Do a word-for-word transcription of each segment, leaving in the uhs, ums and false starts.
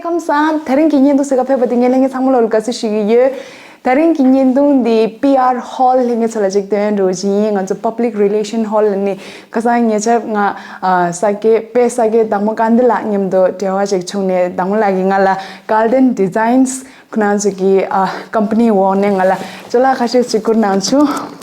ཁམས་བཟང་། དེ་རིང་གི་བརྙན་ཐུང་གཟིགས་ག་ཕེབས་པ་དེ་ངས་ལྷན་རྒྱས་ཚང་མ་ལོ་ལ་དགའ་བསུ་ཞུ་གི་ཡོད། དེ་རིང་གི་བརྙན་ཐུང་འདི་པི་ཨར་ཧོལ་ལྷན་རྒྱས་ཚོ་ལ་ཅིག་སྟོན་འགྲོ་བཞིན་ཡིན། ང་ཚོ་པབ་ལིག་རི་ལེ་ཤན་ཧོལ་ལ་ནི་ཁ་སང་ཉེ་ཆར་ང་ཨ་ས་སྐྱེས་དཔེ་ས་སྐྱེས་བདག་མོ་ཀན་དི་ལགས་མཉམ་དུ་འབྲེལ་བ་ཅིག་བྱུང་ནས། བདག་མོ་ལགས་ཀྱིས་ང་ལ་Golden Designs ཁོ་རང་ཚོ་གི་ཨ་ཀམ་པ་ནི་འོག་ནས་ང་ལ་ཅ་ལག་ཁ་ཤས་ཅིག་བསྐུར་གནང་བྱུང་།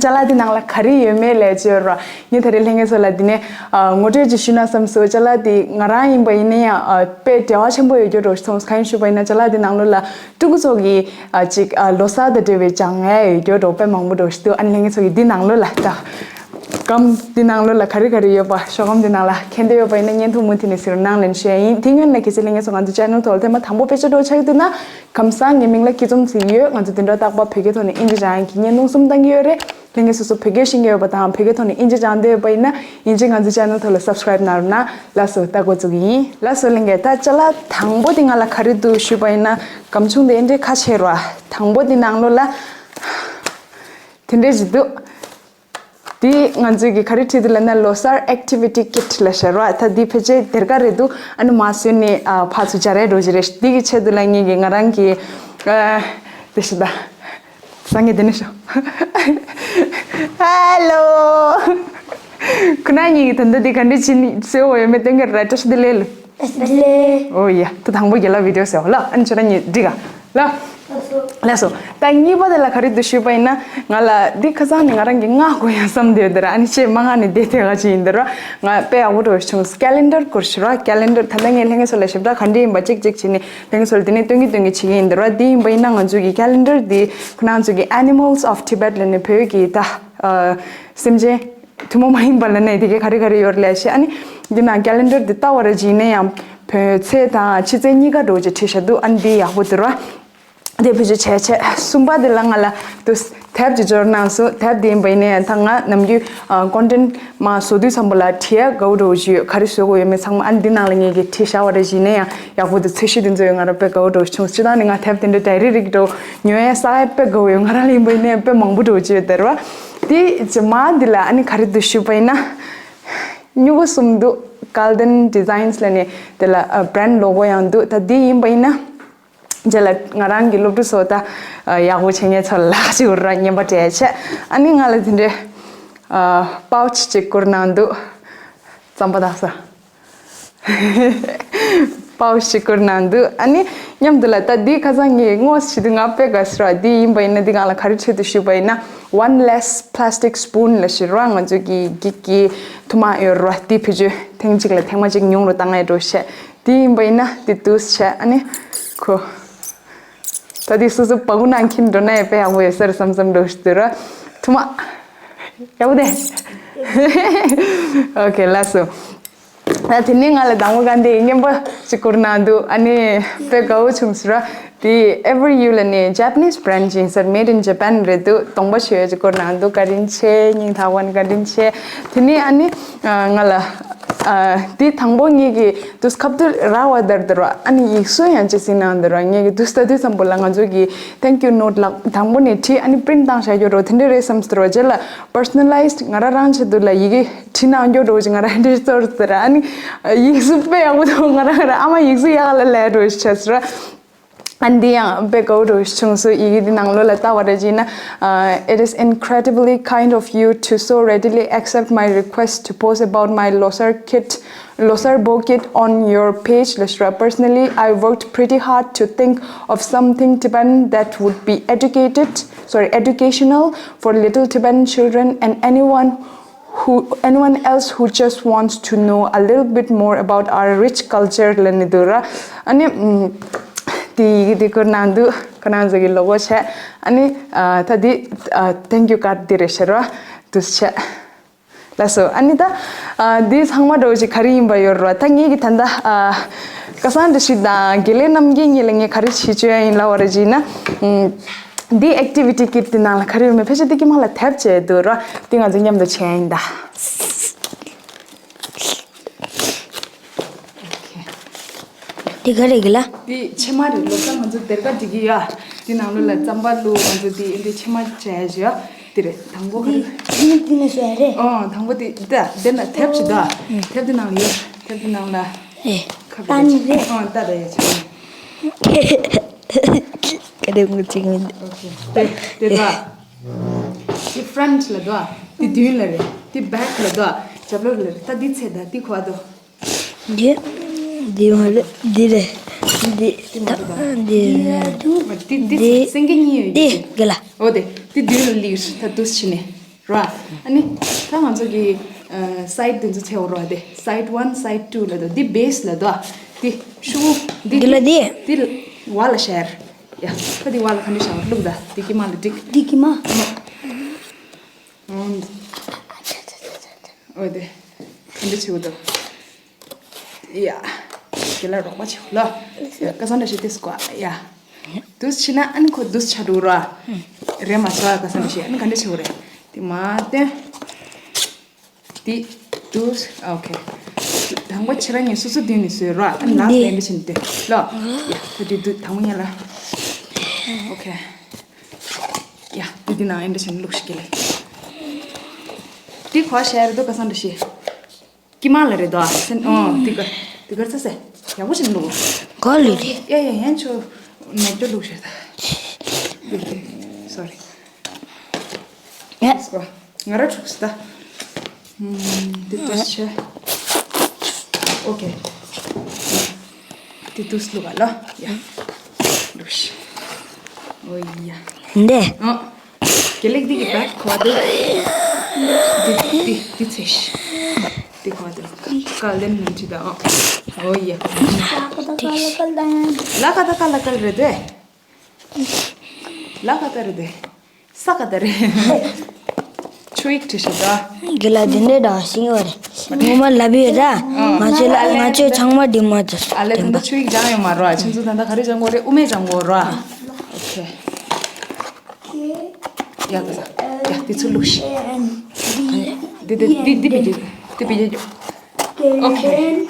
ཅ་ལག་དེ་ནང་ལ་ག་རེ་ཡོད་མེད་ལས་བྱེད་རོགས། ངས་ད་རེས་ལྷན་རྒྱས་ཚོ་ལ་འདི་ནས་ཨ་ངོ་སྤྲོད་ཅིག་ཞུས་ན་བསམ་སོང་། ཅ་ལག་དེ་ང་རང་ཡིན་པ་ཡིན་ན་ཡང་ཨ་དཔེ་འབྲེལ་བ་ཆེན་པོ་ཡོད་རྒྱུ་འདྲ་བོ་ཞིག་མཐོང་སོང་། གང་ཡིན་ཞུས་པ་ཡིན་ན་ཅ་ལག་དེ་ནང་ལོགས་ལ་ཕྲུ་གུ་ཚོ་གི་ཨ་ཅིག་ཨ་ལོ་གསར་དང་འབྲེལ་བའི་བྱ་དངོས་ཡོད་རྒྱུ་འདྲ་བོ་དཔེ་མང་པོ་འདྲ་བོ་ཞིག་འདུག་ཨ་ནི་ལྷན་རྒྱས་ཚོ་གི་འདི་ནང་ལོགས་ལ་ད་སྒམ་འདི་ནང་ལོགས་ལ་ག་རེ་ག་རེ་ཡོད་པ། ཤོག་སྒམ་འདི་ནང་ལ་མཁྱེན་འདོད་ཡོད་པ་ཡིན་ན་བརྙན་ཐུང་མུ་མཐུད་ནས་གཟིགས་རོགས་གནང་ལན་ཞུ་ཡ་ཡིན། དེ་སྔོན་ལ་གལ་སྲིད་ལྷན་རྒྱས་ཚོ་ང་ཚོ་ཆེ་ནལ་ཐོག་ལ་ཐེངས་མ་དང་པོ་ཕལ་ཆེར་འགྲོ་ཆགས་ཀྱི་འདུག་ན། ཁམས་བཟང་། ངའི་མིང་ལ་སྐྱིད་འཛོམས་ཟེར་གྱི་ཡོད། ང་ཚོ་བདུན་ཕྲག་རྟག་པར་བོད་སྐད་ཐོག་ནས་དབྱིན་ཇི་སྦྱང་ཡག་གི་བརྙན་ཐུང་གསུམ་བཏང་གི་ཡོད་རེད། ལྷན་རྒྱས་སོ་སོ་བོད་སྐད་ཤེས་ཀྱི་ཡོད་པ་དང་བོད་སྐད་ཐོག་ནས་དབྱིན་ཇི་སྦྱང་འདོད་ཡོད་པ་ཡིན་ན་ཡིན་གཅིག་ང་ཚོའི་ཆེ་ནལ་ཐོག་ལ་སབ་སི་ཀ་རེབ་གནང་རོགས་གནང་། ལགས་སོ། ད་འགོ་བཙུགས་ཀྱི་ཡིན། ལགས་སོ་ལྷན་རྒྱས། ད་ཅ་ལག་དང་པོ་དེ་ང་ལ་ག་རེ་འདུག་ཞུས་པ་ཡིན་ན་སྒམ་ཆུང་དེ་འདྲའི་ཁ་ཕྱེ་རོགས། དང་པོ་དེ་ནང་ལོགས་ལ་དེ་འདྲའི་ཞིག་འདུག་དེ་ང་ཚོས་ཀྱི་ག་རེ་བྲིས་འདུག་ལབ་ན་ལོ་གསར་ཨེག་ཊི་བི་ཊི་ཀིཊ་ལབ་བྱས་རོགས། ད་འདི་ཕལ་ཆེར་སྡེར་ཁ་རེད་འདུག་ཨ་ནི་མར་བཟོས་ནས་ཨ་ཕར་ཚུར་སྦྱར་ཡག་འདྲ་བོ་ཅིག་རེད། འདི་གི་ཆེད་དུ་ལ་ངེད་ཀྱིས་ང་རང་གི་ཨ་དེ་ཞིག་ད་སང་ཉིན་དེ་ནས་ཤོག་ཧ་ལོ། ཁོ་ན་ངེད་ཀྱིས་ད་ལྟ་འདི་ག་འདྲ་བྱས་ནས་བཟོས་ཡོད་མེད་སྟོན་གྱི་རེད། བཀྲ་ཤིས་བདེ་ལེགས། བདེ་ལེགས། ཨོ་ཡ། ད་དང་པོ་རྒན་ལགས་བི་ཌི་ཡོ་བཟོས་ཡོད་ལ། ཨ་ནི་ཁྱོད་རང་གཉིས་འགྲིག་ག་ལ། ལགས་སོ། ད་གཉིས་པ་དེ་ལ་ག་རེ་འདུག་ཞུས་པ་ཡིན་ན་ང་ལ་འདི་ཁ་སང་ནས་ང་རང་གིས་མངགས་དགོས་ཡ་བསམ་བསྡད་ཡོད་དེ་ར། ཨ་ནི་ཆེས་མ་མངགས་ནས་བསྡད་བསྡད་ཡག་ཅིག་ཡིན་དེ་ར། ང་དཔེ་ཡག་པོ་འདྲ་བོ་ཞིག་བྱུང་། ཀེ་ལེན་ཌར་སྐོར་ཞིག་ར། ཀེ་ལེན་ཌར་ད་ལྟ་ངས་ལྷན་རྒྱས་ཚོ་ལ་ཞིབ་ཕྲ་ག་འདྲ་ཡིན་པ་གཅིག་གཅིག་བྱས་ནས་ལྷན་རྒྱས་ཚོ་ལ་འདི་ནས་སྟོན་གྱི་སྟོན་གྱི་བྱེད་ཀྱི་ཡིན་དེ་ར། འདི་ཡིན་པ་ཡིན་ན་ང་ཚོ་གི་ཀེ་ལེན་ཌར་འདི་ཁོ་རང་ཚོ་གི་Animals of Tibet ལབ་ནས་བོད་ཀྱི་ད་ཨ་སེམས་ཅན་ཐུན་མོང་མ་ཡིན་པ་ལ་ནས་དེ་གའི་ག་རེ་ག་རེ་ཡོད་རེད་ལབ་བྱས། ཨ་ནི་འདི་ནང་ཀེ་ལེན་ཌར་འདི་ལྟ་བ་ར་ཅིག་ཡིན་ན་ཡང་བོད་ཚེས་དང་ཕྱི་ཚེས་གཉིས་ཀ་འདྲ་བོ་ཅིག་བྲིས་བཞག་འདུག་ཨ་ནི་འདི་ཡག་པོ་འདུག་ར། དེ་བེད་སྤྱོད་བྱས་བྱས། གསུམ་པ་འདི་ལ་ང་ལ་དུ་དེབ་ཅིག་འབྱོར་གནང་སོང་། དེབ་འདི་ཡིན་པ་ཡིན་ན་ཡང་ད་ང་ནམ་རྒྱུན་ཨ་ཀོན་ཊེན་ཊི་མར་བཟོ་དུས་ཙམ་པ་ལ་བྲིས་ཡག་དགའ་བོ་འདྲ་བོ་ཅིག་ཡོད། ག་རེ་བཟོ་དགོས་ཡོད་མེད་ཚང་མ་ཨ་ནི་འདི་ནང་ལ་ངེད་ཀྱིས་བྲིས་བཞག་པ་ར་ཅིག་ཡིན་ན་ཡང་ཡག་པོ་འདུག་ཚོས་གཞི་འདི་ཚོ་ཡང་ང་རང་དཔེ་དགའ་བོ་འདྲ་བོ་བྱུང་། སྤྱིར་བཏང་ནས་ང་དེབ་དེ་འདྲ་ཌའི་རི་རིགས་འདྲ་བོ་ཉོ་ཡག་ས་ཡག་དཔེ་དགའ་བོ་ཡོད། ང་རང་ལ་ཡིན་པ་ཡིན་ན་ཡང་དཔེ་མང་པོ་འདྲ་བོ་ཅིག་ཡོད་དེ་ར། དེ་རྗེས་མ་འདི་ལ་ཨ་ནི་ག་རེ་འདུག་ཞུས་པ་ཡིན་ན། སྨྱུ་གུ་གསུམ་འདུག Golden Designs ལབ་ནས་དེ་ལ་ཨ་བྷི་རེན་ཌི་ལོ་གོ་ཡང་འདུག་ད་འདི་ཡིན་པ་ཡིན་ན་རྗེས་ལ་ང་རང་གི་སློབ་ཕྲུག་ཚོ་ད་ཨ་ཡག་པོ་བྱེད་མཁན་ཚོ་ལ་ཅིག་ར་རྔན་པ་སྤྲད་བྱས། ཨ་ནི་ང་ལ་དེ་འདྲའི་ཨ་པའུ་ཆི་ཅིག་བསྐུར་གནང་འདུག་རྩམ་པ་བཏགས་ས། པའུ་ཆི་བསྐུར་གནང་འདུག་ཨ་ནི་མཉམ་དུ་ལ་ད་འདི་ཁ་སང་ངས་ངོ་ཤེས་དུས་ང་དཔེ་དགའ་སོང་ར། འདི་ཡིན་པ་ཡིན་ན་འདི་སྒང་ལ་ག་རེ་བྲིས་འདུག་ཞུས་པ་ཡིན་ན། One less plastic spoon ལབ་བྱས་ར། ང་ཚོ་གི་འགྱིག་གི་ཐུར་མ་ཡོད་ར། འདི་བེད་སྤྱོད་ཐེངས་གཅིག་ལ་ཐེངས་མ་གཅིག་ཉུང་རུ་བཏང་ཡག་འདྲ་བོ་བྱས། འདི་ཡིན་པ་ཡིན་ན་འདི་འདུག་བྱས། ཨ་ནི་ཁོ་ད་འདི་སོ་སོ་བ་གུ་ནང་འཁྱེར་འགྲོ་ན་ཡང་དཔེ་ཡག་པོ་ཡོད་ས་རེད་བསམ་བསམ་འདྲ་བོ་ཞིག་འདུག་ར། ཐུར་མ་ཡག་པོ་དེ། ཨོ་ཁེ། ལགས་སོ། ད་དེ་ནས་ང་ལ་དང་པོ་ག་འདི་རྔན་པ་ཅིག་བསྐུར་གནང་འདུག་ཨ་ནི་དཔེ་དགའ་བོ་བྱུང་སོང་ར། དེ་Ever You ལབ་ནས་Japanese brand ཅིག་ཡིན་ས་རེད། Made in Japan རེད་འདུག་གདོང་པ་ཞོལ་ཅིག་བསྐུར་གནང་འདུག་བཀའ་དྲིན་ཆེ། སྙིང་ཐག་པ་ནས་བཀའ་དྲིན་ཆེ། དེ་ནས་ཨ་ནི་ང་ལ་ཨ་དེ་དང་པོ་ངེད་ཀྱི་དུས་ཁ་ཐུག་ར་བ་དར་དར་བ། ཨ་ནི་ཡིག་གཟུགས་ཡང་ཅིག་ཟིན་གནང་དར་བ། ངེད་ཀྱི་དུས་ད་དུས་ཙམ་པོ་ལ་ང་ཚོ་གི་Thank you note ལ་དང་པོ་ནས་བྲིས། ཨ་ནི་པི་རིན་ཊི་བཏང་བཞག་རྒྱུ་རོ་དེ་འདྲ་རེད་བསམ་སོང་ར། རྗེས་ལ་Personalized ང་རང་རང་ཆེད་དུ་ལ་ཡི་གེ་བྲིས་གནང་རྒྱུ་འདྲ་བོ་ཅིག་ང་རང་འདྲ་ཚོར་ཟེར། ཨ་ནི་ཡིག་གཟུགས་དཔེ་ཡག་པོ་འདུག་ང་རང་རང་ཨ་མ་ཡིག་གཟུགས་ཡག་ལ་ལས་འདྲ་བོ་ཞིག་བྱས་ཟེར། ཨ་ནི་འདི་ཡང་དཔེ་དགའ་བོ་འདྲ་བོ་ཞིག་བྱུང་སོང་། ཡི་གེ་འདི་ནང་ལོགས་ལ་ལྟ་བ་རེ་བྱས་ན། It is incredibly kind of you to so readily accept my request to post about my Losar kit, Losar bow kit on your page ལབ་ཞིག་ར། Personally, I worked pretty hard to think of something Tibetan that would be educated, sorry, educational for little Tibetan children and anyone who, anyone else who just wants to know a little bit more about our rich culture ལབ་ནས་འདུག་ར། ཨ་ནི་ཨམ་དེ་ཡི་གེ་དེ་བསྐུར་གནང་འདུག་ཁོ་རང་ཚོ་གི་ལོ་གོ་བྱས། ཨ་ནི་ཨ་ད་དེ་ཨ་thank you card དེ་རེད་ཤག་ར། འདུག་བྱས། ལགས་སོ། ཨ་ནི་ད་ཨ་འདི་ཚང་མ་འདྲ་བོ་ཅིག་ག་རེ་ཡིན་པ་ཡོད་ར། ད་ངེད་ཀྱི་ད་ལྟ་ཨ་ཁ་སང་འདྲ་ཞིག་དང་དགེ་ལེགས་རྣམ་རྒྱལ་གཉིས་ལ་ངས་ག་རེ་བྱེད་བཅོས་ཡ་ཡིན་ལབ་པ་རེད་བྱས་ན། ཨམ། འདི་activity kit དེ་ནང་ལ་ག་རེ་ཡོད་མེད་ཕལ་ཆེར་འདི་ཀྱི་མ་ལ་དེབ་བྱས་འདུག་ར། འདི་ང་ཚོ་མཉམ་དུ་བྱས་ཡིན་ད། འདི་ག་རེ་གི་ལ། འདི་ཕྱེ་མ་རེད། ལོ་གསར་ང་ཚོ་སྡེར་ཁ་སྒྲིག་གི་ཡོད། འདི་ནང་ལོགས་ལ་རྩམ་པ་བླུགས། ང་ཚོ་འདི་འདི་ཕྱེ་མ་བྱས་བཞག་འདི་རེད། དང་པོ་ག་རེ། འདི་འདི་ནས་བཟོས་རེད། ཨོ་དང་པོ་འདི་འདི་འདི་ན་དེབ་ཅིག་འདུག་དེབ་འདི་ནང་ལ་ཡོད། དེབ་འདི་ནང་ལ། ཨེ། ག་ ད་ནི་རེད། ཨ་ད་ད་ཡ་ཆ། ཀ་རེ་ངུ་ཅིག་མིན། ཨོ་ཁེ། དེ་དེ་ད། དེ་ཕྲན་ལ་དོ། དེ་མདུན་ལ་རེད། དེ་བེག་ལ་དོ། རྒྱབ་ལོགས་ལ་རེད། ད་དེ་ཚེ་ད་དེ་ཁོ་དོ། འདི། འདི་མ་རེད། འདི་རེད། འདི། དེ་མ་རེད་ད། འདི་རེད། དེ་དེ་དེ་འདི། སེང་གེ་གཉིས་ཡོད། འདི་གི་ལ། ཨོ་དེ་དེ་མདུན་ལ་ལིར་ད་དུས་ཕྱིན་ནས། ར། ཨ་ནི། ད་ང་ཚོ་གི་ཨ་སའིཌ་འདི་ཚོ་ཚེ་འོ་ར་དེ། སའིཌ་ཝན། སའིཌ་ཊུ་ལ་དོ། འདི་བེས་ལ་དོ། འདི་ཤུ་འདི། འདི་ལ་འདི། འདི་བ་ལ་ཤར། ཡ། ཁ་འདི་བ་ལ་ཁ་འདི་ཤར་བླུག་ད། འདི་ཀི་མ་ལ་འགྲིག་འདི་ཀི་མ། ཨོ། ཨོ་དེ། ཁ་འདི་ཆེ་བོ་དོ། ཡ། དེ་ལ་རོགས་པ་བྱེད་ལ། ཡ། ཀ་ས་འདྲ་ཞིག་ཏེ་སྐོ་ཡ། དུས་ཕྱིན་ན་ཨ་ནི་ཁོ་དུས་ཆ་འགྲོ་ར། རེད་མ་ཆ་ཀ་ས་འདྲ་ཞིག་ཨ་ནི་ག་འདྲ་བྱེད་རེད། དེ་མ་བསྟན། དེ་དུས་ཨོ་ཁེ། དང་པོ་ཁྱེད་རང་གཉིས་སོ་སོ་མདུན་ནས་བཟོས་ར། ཨ་ནི་ལག་ལ་འདི་འདྲ་བྱས་ནས་སྡོད་ལ། ཡ། ད་དེ་དུས་དང་པོ་ཉལ་ལ། ཨོ་ཁེ། ཡ། དེ་དེ་ནང་འདྲ་བྱས་ནས་བླུགས་ཤིག་ལེ། དེ་གོ་ཤེར་དུ་ཀ་ས་འདྲ་ཞིག་ཀི་མ་ལ་རེད་དོ། སེན་ཨོ། དེ་ག་དེ་ག་ཚ་སེ། ཡག་པོ་ཞིག་འདུག་ག་ལི་རེད། ཡ་ཡ་ཡན་ཆོ་ནོར་ཅོ་ལུག་ཤེར་ད། སོ་རི། ཡ། ང་ར་ཆུགས་ད། དེ་ཏོ་ཆེ། ཨོ་ཁེ། དེ་དུས་ལུག་ག་ལ། ཡ། ལུག་ཤེར། ཨོ་ཡ། འདི། ཨོ། དགེ་ལེགས་འདི་གི་བེག་གོ་བ་འདི། འདི་འདི་འདི་ཚེ་ཤི། འདི་གོ་བ་འདི། ཀ་ལེན་མིན་ཅི་ད་ཨོ། ཨོ་ཡ། ལ་ཀ་ད་ཀ་ལ་ཀ་ལ་རེད་དེ། ལ་ཀ་ད་རེད་དེ། ས་ཀ་ད་རེད། ཆུ་ཡིག་བྲིས་ཤིག་ད། དགེ་ལ་འདི་འདྲའི་འདྲ་བ་ཤིང་ཡོད་རེད། ངོ་མ་ལབ་ཡོད་ད། ང་ཚོས་ལ་ང་ཚོས་ཚང་མ་འདི་མ་ཚོས། ཨ་ལེ་ད་ལྟ་ཆུ་ཡིག་སྦྱང་ཡོད་མ་རོ། ཁྱེད་ཚོ་ད་ལྟ་ག་རེ་སྦྱང་དགོས་རེད། དབུ་མེད་སྦྱང་དགོས་རོ། ཨོ་ཁེ། ཡ་ག་ས། ཡ་དེ་ཚོ་ལུགས་ཤིག་འདི་འདི་འདི་འདི་བི་ཇི་འདི་བི་ཇི་ཨོ་ཁེ།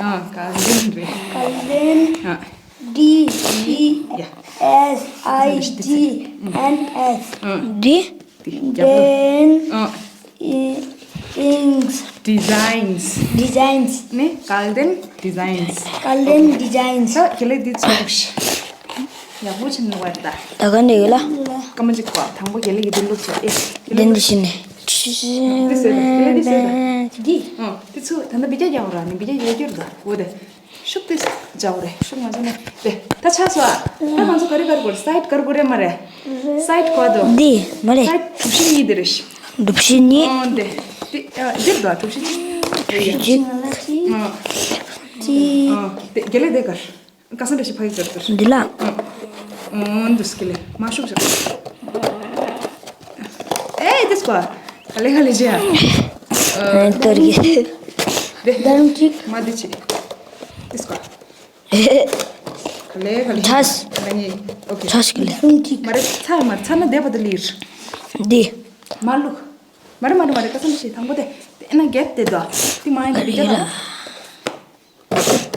ཨ་ག་འདི་རེད། ཨ་D E S I G N S། འདི། འདི་རྒྱབ་ལོགས། ཨ། Inks། Designs། Designs། ནི་Golden Designs། Golden Designs། ད་དགེ་ལེགས་འདི་ཚོ་ལུགས་ཤིག་ཡག་པོ་ཕྱིན་ནི་བར་ད། ད་ག་འདྲ་ཡོད་ལ། སྐར་མ་གཅིག་གོ། དང་པོ་དགེ་ལེགས་ཀྱི་འདི་ལུགས་ཤིག་ཨེ། དགེ་ལེགས་འདི་ལུགས་ཤིག་ནས། འདི་ཟེར་ད། དགེ་ལེགས་འདི་ཟེར་ད། འདི། ཨ། འདི་ཚོ་ད་ལྟ་འབུད་རྒྱག་རྒྱག་ར་ནི་འབུད་རྒྱག་ཡོད་རྒྱུ་ར་ད། འོ་དེ། ཤུགས་དེ་རྒྱག་རེད། ཤུགས་མ་བྱས་ན་དེ། ད་ཆགས་སོ་ཨ། ད་ང་ཚོ་ག་རེ་ག་རེ་དགོས་རེད། སའིཌ་ག་རེ་དགོས་རེད་མ་རེད། སའིཌ་གོ་དོ། འདི་མ་རེད། སའིཌ་གྲུ་བཞི་གཉིས་དེ་རེད། གྲུ་བཞི་གཉིས། ཨོ་འདི། འདི་ཨ་འདིར་དོ་གྲུ་བཞི་གཅིག་གཅིག་ཨ། ཨ་དེ་དགེ་ལེགས་དེ་གར། ཀ་ས་འདྲ་ཞིག་ཕ་གི་གར་གར། འདི་ལ། ཨ་འདུ་སྐེ་ལེ་མ་ཤུགས་བྱ། ཨེ་དེ་སྐོ། ག་ལེ་ག་ལེ་བྱེད་ཨ། ཨ་ཏོར་གི། དེ་ད་རུང་གཅིག་མ་དེ་ཆེ། དེ་སྐོ། ག་ལེ་ག་ལེ། ཚ་ས། ང་གཉིས། ཨོ་ཁེ། ཚ་ས་གི་ལེ། མ་རེད། ཚ་མ་ཚ་ན་བསྡད་པ་དེ་ལིར། འདི། མ་བླུག་མ་རེད་མ་རེད་མ་རེད། ཀ་ས་འདྲ་ཞིག་དང་པོ་དེ། དེ་ན་གེབ་དེ་དོ། དེ་མ་ཡིན་ན་འདི་ག་ལ།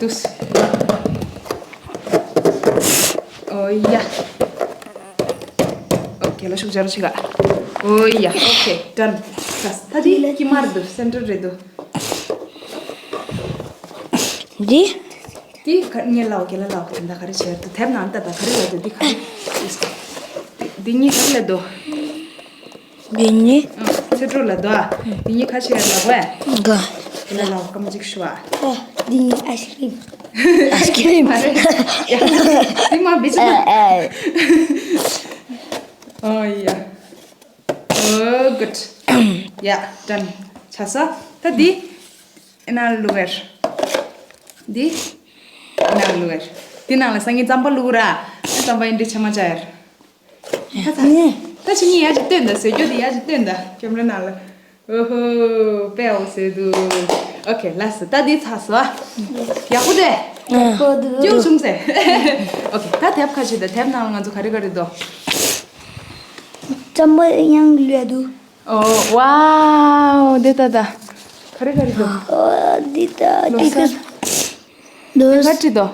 དུས། ཨོ་ཡ། ཨོ་ཁེ། ལ་ཤུགས་སྦྱར་ཅིག་ག་ཨོ་ཡ། ཨོ་ཁེ། ཌན། ད་དེ་ཀི་མར་དུ་སེན་ཊར་རེད་དོ། འདི། དེ་ག་ངས་ལའོ་ཁེ་ལ་ལའོ་ཁེ་ད་ག་རེ་བྱས་དུ་དེབ་ནང་ལྟ་ད་ག་རེ་ཡོད་དུ་འདི་ག་རེ། འདི་གཉིས་ག་རེ་ལ་དོ། འདི་གཉིས། ཚེ་སྒྲོལ་ལ་དོ། འདི་གཉིས་ཁ་ཕྱེ་ལ་བས། ག་ལ་ལ་སྐམ་གཅིག་ཤོག་འདི་གཉིས་ཨའི་སི་ཀྲིམ། ཨའི་སི་ཀྲིམ། འདི་མ་བི་ཅི་ཨ། ཨོ་ཡ། ཨོ་གུད། ཡ་ཌན། ཆ་ས། ད་འདི་ཨེ་ན་ལུ་ཝེར། འདི་ཨེ་ན་ལུ་ཝེར། འདི་ནང་ལ་སང་ཉིན་རྩམ་པ་བླུགས་ར། རྩམ་པ་ཡིན་འདི་ཆ་མ་ཆ་ཡར། ད་ཆ་ངས། ད་ཆ་ངས་ཡར་ཅིག་སྟོན་ད། ཟས་སྐྱོ་དེ་ཡར་ཅིག་སྟོན་ད། ཁེམ་ར་ནང་ལ། ཨོ་ཧོ། དཔེ་འོ་ཟེར་འདུག་ཨོ་ཁེ། ལགས་སོ། ད་འདི་ཚར་སོང་ཨ། ཡག་པོ་རེད། ཡག་པོ་འདུག་ཅུང་བྱུང་ཟེར། ཨོ་ཁེ། ད་དེབ་ཁ་ཕྱེ་ད། དེབ་ནང་ལ་ང་ཚོ་ག་རེ་ག་རེ་འདུག་རྩམ་པ་ཡང་ལུས་འདུག་ཨོ་ཝའོ། འདི་ད་ད། ག་རེ་ག་རེ་འདུག་ཨོ་འདི་ད་ལོ་འདི་ག་གསར། ལོ་ག་བྲིས་འདུག་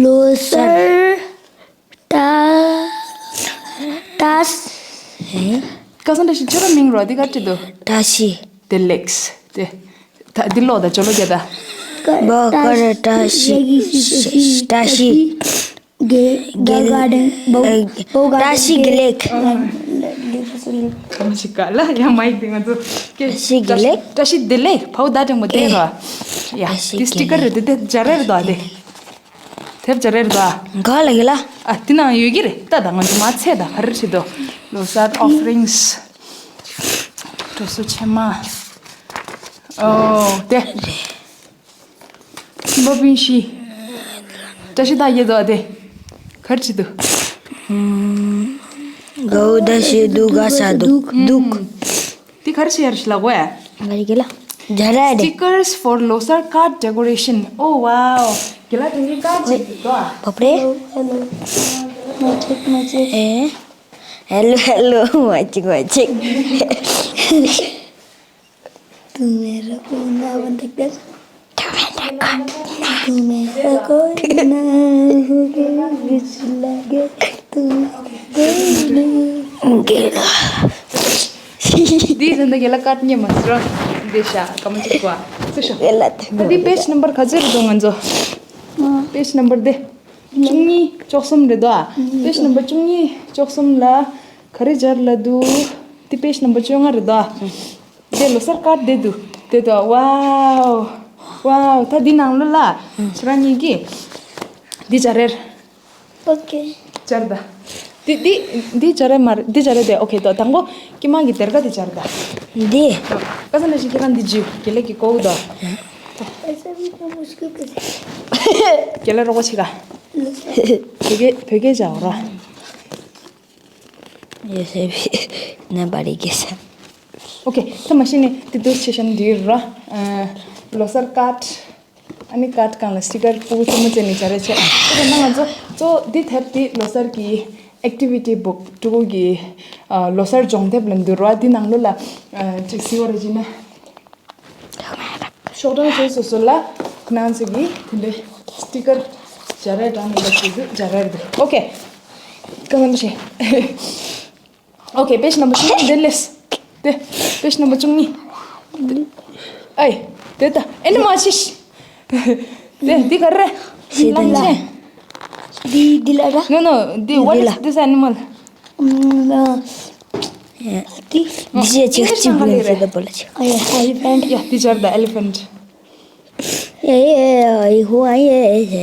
ལོ་གསར། ད། ད། ཧེ། ཀ་ས་འདྲ་ཞིག་ཁྱོད་ར་མིང་རོ་འདི་ག་བྲིས་འདུག་བཀྲ་ཤིས། དེ་ལེགས། དེ། ད་འདི་ལོ་ད་ཅོ་ལོ་རྒྱ་ད། བོ་ཀར་བཀྲ་ཤིས། བཀྲ་ཤིས། དགེ་དགེ་བཀྲ་ཤིས་དགེ་ལེགས། གང་ཞིག་ག་ལ་ཡ་མ་ཡིག་དེ་ང་ཚོ་བཀྲ་ཤིས་དགེ་ལེགས། བཀྲ་ཤིས་བདེ་ལེགས། ཕའུ་ད་དྲང་པོ་དེ་ར། ཡ་བཀྲ་ཤིས་དེ་སི་ཊི་ཀར་རེད། དེ་དེ་སྦྱར་རེ་རེད་དོ། དེ་དེབ་སྦྱར་རེ་རེད་དོ། ག་ལ་གི་ལ། ཨ་དེ་ནང་ཡོད་ཀྱི་རེད། ད་ད་ང་ཚོ་མ་ཚད་ད་ག་རེ་བྲིས་དོ། ལོ་གསར་ཨོ་ཕ་རིང་སི། གྲོ་སོ་ཕྱེ་མ། ཨོ་དེ། བ་པིན་ཤི། བཀྲ་ཤིས་རྟགས་བརྒྱད་དོ་དེ། ག་རེ་བྲིས་འདུག་དགའ་བོ་བཀྲ་ཤིས་སྡུག་དགའ་ས་སྡུག་སྡུག་དེ་ག་རེ་བྱེད་ཡ་རེད་ལབ་གོ་ཡ། ང་རེ་གི་ལ། རྒྱ་ར་རེད། Stickers for Losar card decoration. Oh wow. གི་ལ་དེ་ནི་ཀར་ཅིག་འདུག་དོ། བབ་རེད། ཨེ། ཧེ་ལོ་ཧེ་ལོ། མ་ཅིག་མ་ཅིག་དུ་མེ་ར་ཀོ་ན་བན་དེ་ཀར། དུ་མེ་ར་ཀོ་ན་བི་ཆི་ལ་གེ་དུ་མེ་ར་ཀོ་ན། འདི་ཟིན་ད་གེ་ལ་ཀར་ཉེ་མ་སི་ར། འདི་ཤ་ཀ་མ་ཅིག་གོ་ཨ། སུ་ཤོ། གེ་ལ་དུ་མེ་ར་ཀོ་ན། ད་འདི་པེ་ཇི་ནམ་བར་ག་ཚོད་རེད་དོ་ང་ཚོ། པེ་ཇི་ནམ་བར་འདི། བཅུ་གཉིས་བཅུ་གསུམ་རེད་དོ། པེ་ཇི་ནམ་བར་བཅུ་གཉིས་བཅུ་གསུམ་ལ་ག་རེ་སྦྱར་ལ་འདུག་དེ་པེ་ཇི་ནམ་བར་བཅོ་ལྔ་རེད་དོ། དེ་ལོ་གསར་ཀར་དེ་འདུག་དེ་དོ། ཝའོ། ཝའོ། ད་འདི་ནང་ལོ་ལ་ཁྱེད་རང་གཉིས་ཀྱིས་འདི་སྦྱར་རེར། ཨོ་ཁེ། སྦྱར་ད། འདི་འདི་འདི་སྦྱར་རེ་མ་རེད། འདི་སྦྱར་རེ་དེ་ཨོ་ཁེ་དོ། དང་པོ་ཀྱི་མ་གི་དེར་ག་དེ་སྦྱར་ད། འདི། ཀ་ས་ན་ཞིག་ཁྱེད་རང་འདི་ཇུ་གེ་ལེ་གི་ཀོ་དོ། གེ་ལེ་རོགས་ཆི་ག་བོད་སྐད་བོད་སྐད་བྱ་བ་ར། ཡོད་སེ་བི་ན་བ་རི་གེ་ས། ཨོ་ཁེ། ད་མ་ཤི་ནི་དེ་དུས་ཆེ་ཤན་འདི་ར། ལོ་གསར་ཀར་ཨ་ནི་ཀར་སྒང་ལ་སི་ཊི་ཀར་ཕྲུ་གུ་ཆུང་མ་ཅན་ནི་སྦྱར་རེ་བྱས། དེ་ན་ང་ཚོ་གཙོ་འདི་དེབ་དེ་ལོ་གསར་གི་ཨེག་ཊི་བི་ཊི་བུག་ཕྲུ་གུ་གི་ལོ་གསར་སྦྱོང་དེབ་ལ་འདུལ་བ་འདི་ནང་ལོ་ལ་ཅིག་སི་བ་རེ་ཅི་ན། ཤོག་གྲངས་ཚོ་སོ་སོ་ལ་ཁོ་ན་ཚོ་གི་དེ་འདྲའི་སི་ཊི་ཀར་སྦྱར་རེ་དྲངས་ནས་ལ་ཞུ་རྒྱུ་སྦྱར་རེ་རེད། ཨོ་ཁེ། ཀ་ན་མ་ཤེས། ཨོ་ཁེ། པེ་ཇི་ནམ་བར་བཅུ་གཉིས་དེ་ལེས། དེ་པེ་ཇི་ནམ་བར་བཅུ་གཉིས། ཨའི་དེ་ད་ཨེ་ནི་མ་ཤེས། དེ་འདི་ག་རེ། ཤེས་ད་ལ། འདི་འདི་ལ་ར། No, no, the, what is this animal? ཨ། འདི། འདི་ཅི་ཅིག་ཅིག་པུ་ལ་ཅི་ད་པོ་ལ་ཅི། ཨ་ཡ་ཨེ་ལི་ཕེན་ཊི། ཡ་འདི་སྦྱར་ད་ཨེ་ལི་ཕེན་ཊི། ཡ་ཡ་ཡ་ཡ་ཧུ་ཨ་ཡ་ཡ།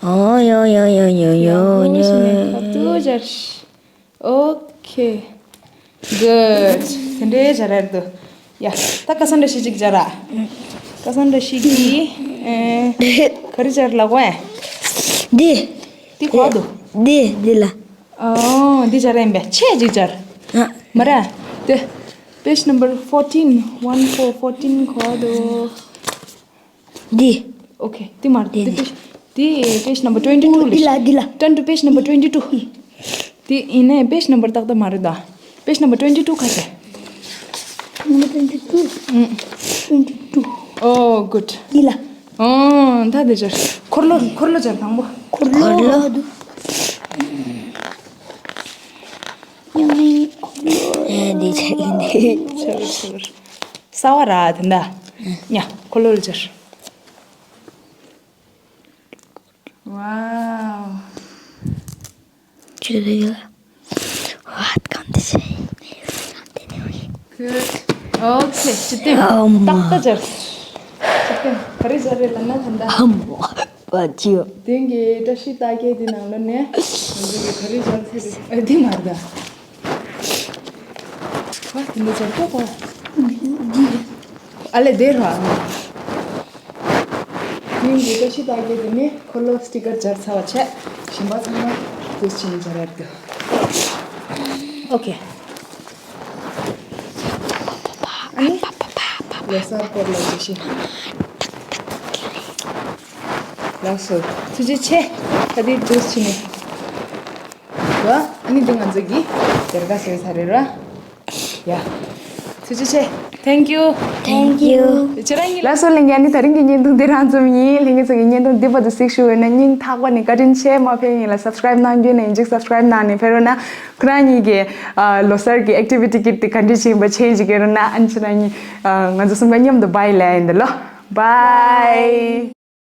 ཨོ་ཡོ་ཡོ་ཡོ་ཡོ་ཡོ་ཡོ། ཨོ་ཁེ། Good. དེ་འདྲའི་སྦྱར་ར་འདུག་ཡ། ད་ཀ་ས་འདྲ་ཞིག་ཅིག་སྦྱར་ར། ཀ་ས་འདྲ་ཞིག་གིས་ཨེ་ག་རེ་སྦྱར་ལ་གོ་ཨེ། འདི། འདི་གོ་འདུག་འདི་འདི་ལ། ཨོ་འདི་སྦྱར་ཡིན་པས་ཆེ་ཅིག་སྦྱར། ཨ། མ་ར། དེ། Page number fourteen, one four, fourteen གོ་འདུག་འདི། Okay, དེ་མ་རེད། དེ་དེ་དེ། དེ་page number twenty two འདི་ལ། འདི་ལ། Turn to page number twenty two. དེ་ཡིན་ནའི་page number ཏག་ཏག་མ་རེད་ད། Page number twenty two ག་ཚད། Number twenty two. ཨུམ། Twenty two. Oh, good. འདི་ལ། ཨོ། ད་དེ་སྦྱར། འཁོར་ལོ། འཁོར་ལོ་སྦྱར་དང་པོ། འཁོར་ལོ། འཁོར་ལོ། ཡང་ནི་འཁོར་ལོ། ཨེ་འདི་ཆགས་ཀྱི་འདུག་ཆགས་ཀྱི་ཆགས་ཀྱི། གསར་པ་ར་དེ་འདྲ། ཡ། འཁོར་ལོ་ལ་སྦྱར། Wow. ཅི་རེད་ཡ། What can they say? Good. Okay, ཅི་སྟེ། ཨ་མ། ཏག་ཏག་སྦྱར། ཅི་སྟེ་ག་རེ་སྦྱར་རེད་ལབ་ན་ད་ལྟ། ཨ་མ། བ་ཅི་ཡོད། དེང་གི་བཀྲ་ཤིས་རྟགས་བརྒྱད་དེ་ནང་ལོ་ནས་ང་ཚོ་གི་ག་རེ་སྦྱར་ཚེ་རེད། ཨ་དེ་མ་རེད་ད། བ་དེ་འདྲ་སྦྱར་ཏོ་བ། ཨ་ལེ་དེ་ར། ཉིན་གྱི་བཀྲ་ཤིས་རྟགས་བརྒྱད་དེ་ནི་འཁོར་ལོ་སི་ཊི་ཀར་སྦྱར་ཚར་བ་བྱས། གཞན་པ་ཚང་མ་དུས་ཕྱིན་སྦྱར་ཡར་དུ། Okay. ཨ་ནི་ལོ་གསར་སྐོར་ལ་བརྗོད་གཞི། ལགས་སོ། ཐུགས་རྗེ་ཆེ། ད་དེ་དུས་ཕྱིན་ནས། ར། ཨ་ནི་འདི་ང་ཚོ་གི་སྡེར་ཁ་བཟོས་ཚར་རེད་ར། ཡ། ཐུགས་རྗེ་ཆེ། Thank you. Thank you. ཁྱེད་རང་གཉིས་ལ་སོ་ལྷན་རྒྱས། ཨ་ནི་ད་རིང་གི་བརྙན་ཐུང་འདི་རང་ཙམ་ཡིན། ལྷན་རྒྱས་ཚོ་གི་བརྙན་ཐུང་འདི་བར་དུ་གཟིགས་ཞུ་བས་ན་སྙིང་ཐག་པ་ནས་བཀའ་དྲིན་ཆེ། མ་ཕེབས་ཡིན་ལ་subscribe གནང་རྒྱུ་ན་ཡིན་གཅིག subscribe གནང་ནས་ཕེབས་རོགས་གནང་། ཁོ་རང་གཉིས་ཀྱི་ཨ་ལོ་གསར་གྱི་activity kit དེ་ག་འདྲ་ཞིག་ཡིན་པ་མཁྱེན་ཅིག་ཡོད་རོགས་གནང་། ཨ་ནི་ཁྱེད་རང་གཉིས་ཨ་ང་ཚོ་གསུམ་ཀ་མཉམ་དུ་bye ལབ་ཡིན་འདི་ལོ། Bye.